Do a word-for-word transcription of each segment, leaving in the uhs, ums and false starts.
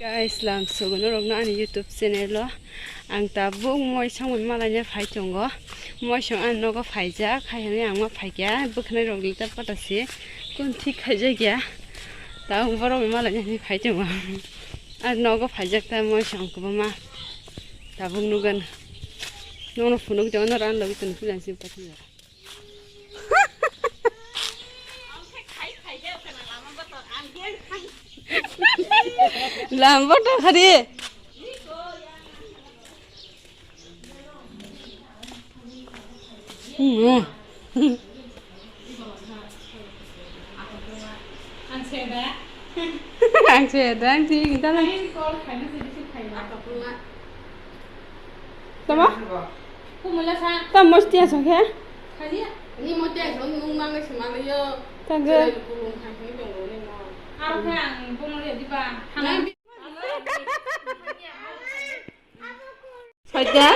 Guys, lam sugo norokno ani YouTube channel o. Ang tabuk moisong bai malaina phai tongo. Moisong ani nogo phaijak, hai hwnwi ang ma phaikha. Bwkhwnai rok litar pata se kun thik khaijak ya. Tabuk borok bai malaina hinwi phai tongo. Ani nogo phaijak ta moisong kwbangma. Tabuk nugano. Nono phunuk tongo, noro ani logi tong philan si pathum jora. Lambo to khari. Hmm. Ang se da. Ang se da, ang se da. Tama? Tamo mesti asok ya? Tangga. Saja.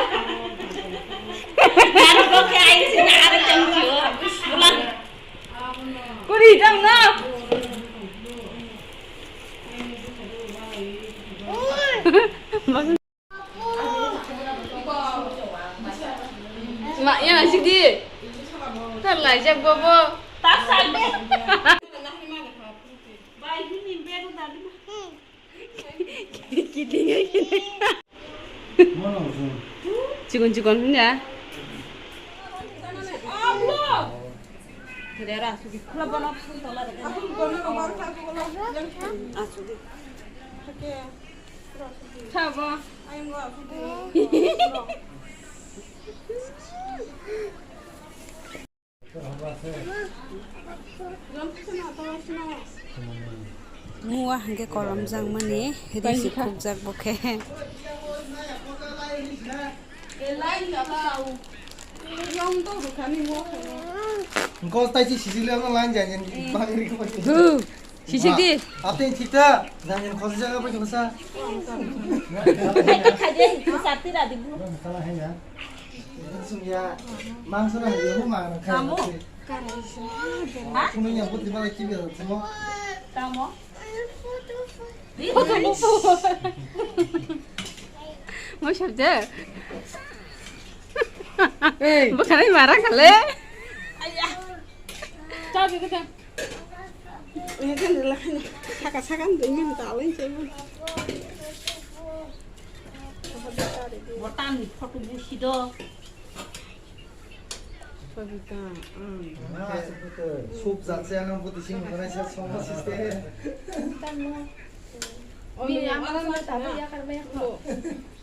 Kuri jang na. Ma, ya nasi di. Kan lai jak bobo. Tak sade. Kiting ya kiting. Chikon chikon ya. Sabo. Mua hingke kolom jangmani risi khukjak bo khe. Engko tai si sisili ano line jan jan bangri ko. Hu, sisik di. Apa yang kita jan jan khosi jaga apa yang kita? Kala hai ya. Sum ya, mangso na ya, hu ma na kaya. Tamo? Kunu ya, buti bala kibi ya, tamo. Tamo? Mo sabje. Hey. Bukanai mara kale. Aya. Chao dito ka. Ini kan adalah hanya saka-saka untuk ini minta alai saya. Botan photo busi do. Sabita, hmm. Sup jat se ano buti sing bukanai sa song siste.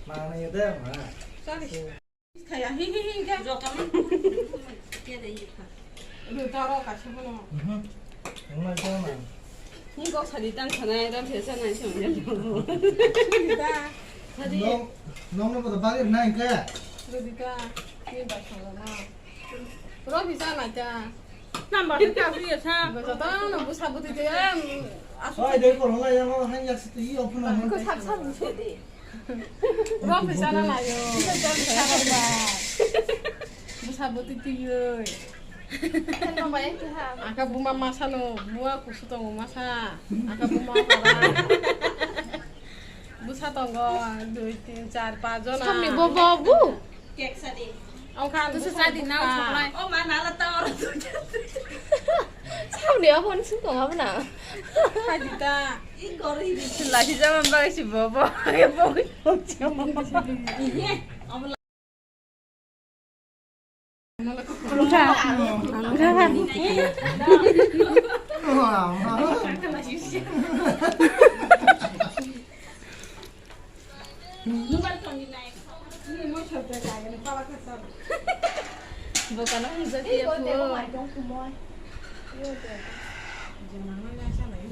Mana ya deh, ma. Sorry. Kaya hi hi hi kya? Jokan. Kya deh ini kha. Lu taro kasi bono. Enggak sama. Ni kok sadi tan sana ya dan biasa nai sama ya. Sadi. Nong nong no pada bagir nai kya? Lu dita. Ni bai sama na. Robi sana kya? Number tu kya free sa? Joto no busa buti te. Asu. Oi deh ko hola ya mo han yak situ i open na. Ko sab sab busa de. Rob ni sana layo. Busa boti tiyoi. Aka buma masa no, bua kusu tongo masa. Aka buma para. Busa tongo, dui, tin, char, pas jona. Samni bo bo bu. Cake sadi. Ang khan tu sadi na. Oh ma nala ta oro. Samni abon sung tong abna. Hai dita. Lagi zaman bagi si bobo, bobo. Bokano hwnjak ya phu.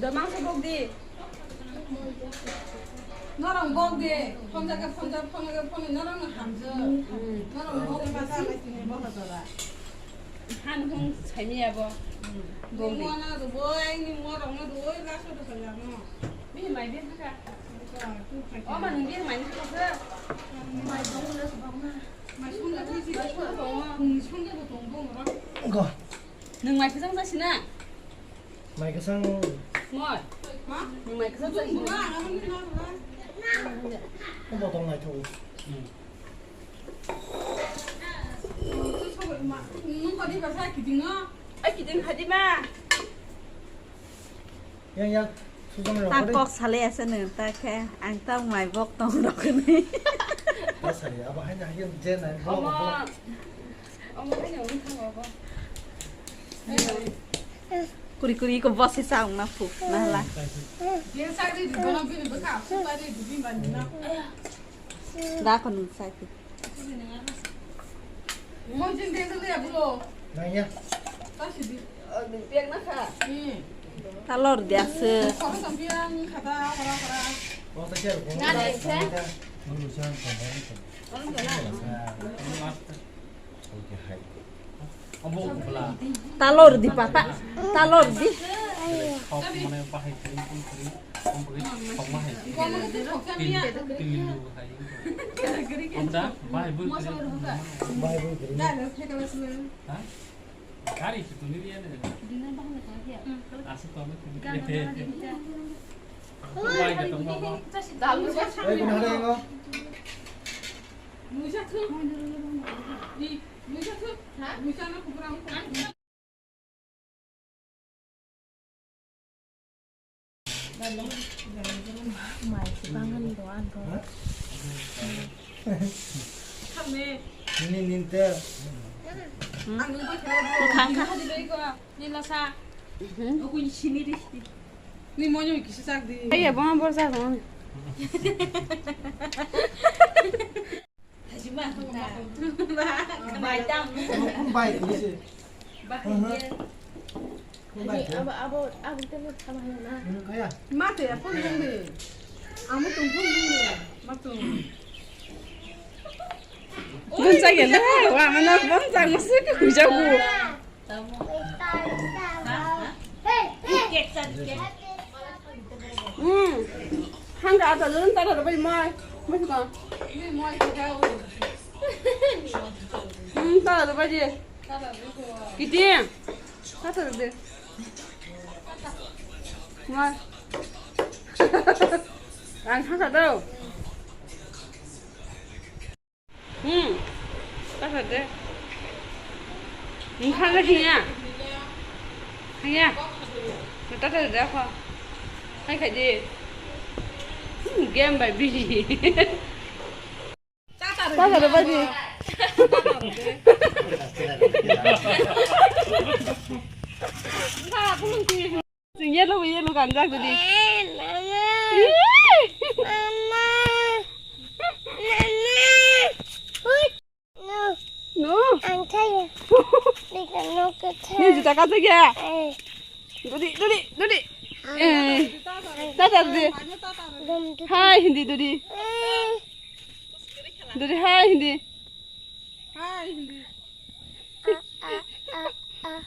Domang se bok di. Norong bok di. Phone jaga phone jaga phone jaga phone norong no hamjak. Norong bok di masa mai tini bok jora. Han hung saimi ya bo. Bok di. Ni mo na do boi ni mo rong no do boi laso do kaya no. Bini mai bini haka. O ma nung bini mai ni haka se. Mai dong le subang na. Mai sung le bisi. Mai sung le bisi. Sung le bo tong bo mo. Go. Nung mai kwchang jasi na? Mai kwchang. Moi. Ha? Nung mai kwchang jasi na? Bung bung ang ang ni na na. Botol naithok. Nung kodi basa kiting no? Ai kiting khadi ma. Yang yang. Sujang rok. Tak kok sale ase nung ta khe ang ta mai bok tong rok ni. Ta sale abo hai na hai je nai. Omo. Kuri kuri ko bosi sa ong na fu na la. Da ko nung sai ti. Ta lor dia se. Talor di pata, talor di. Mai se bangan do an do. Nini ninte. Ang nungkha khe. Nila sa. Okuni sini di. Ni monyo kisi sak di. Ayo, bama borsa dong. Hajima hwnna. Bai tam. Bai kisi. Bahai dia. Abo, abo, abo tengah sama hwnna. Mate ya phone hwnde. Amo tung phone hwnde. Matung. Bunsa gele, wa mana bunsa musu ke hujagu. Hmm. Hangga ata lun tara rubai mai. Mai ka. Hmm, tara rubai je. Kiti. Tara rubai. Mai. Ang hangga do. Hmm. Tata de. Nthang de hiya. Hiya. Tata de kho. Hai khai di. Hmm, game bai busy. Tata de bai di. Yellow, yellow kanjak tadi. Eh, mama. Ih. Mama. Mama. Hut. No. No. Ang kaya. Dika no kata. Ni juta kata kya? Eh. Dudi, dudi, dudi. Eh. Tata dudi. Dum, dum. Hai, hindi dudi. Eh. Dudi, hai, hindi. Hai, hindi. Ah, ah, ah, ah.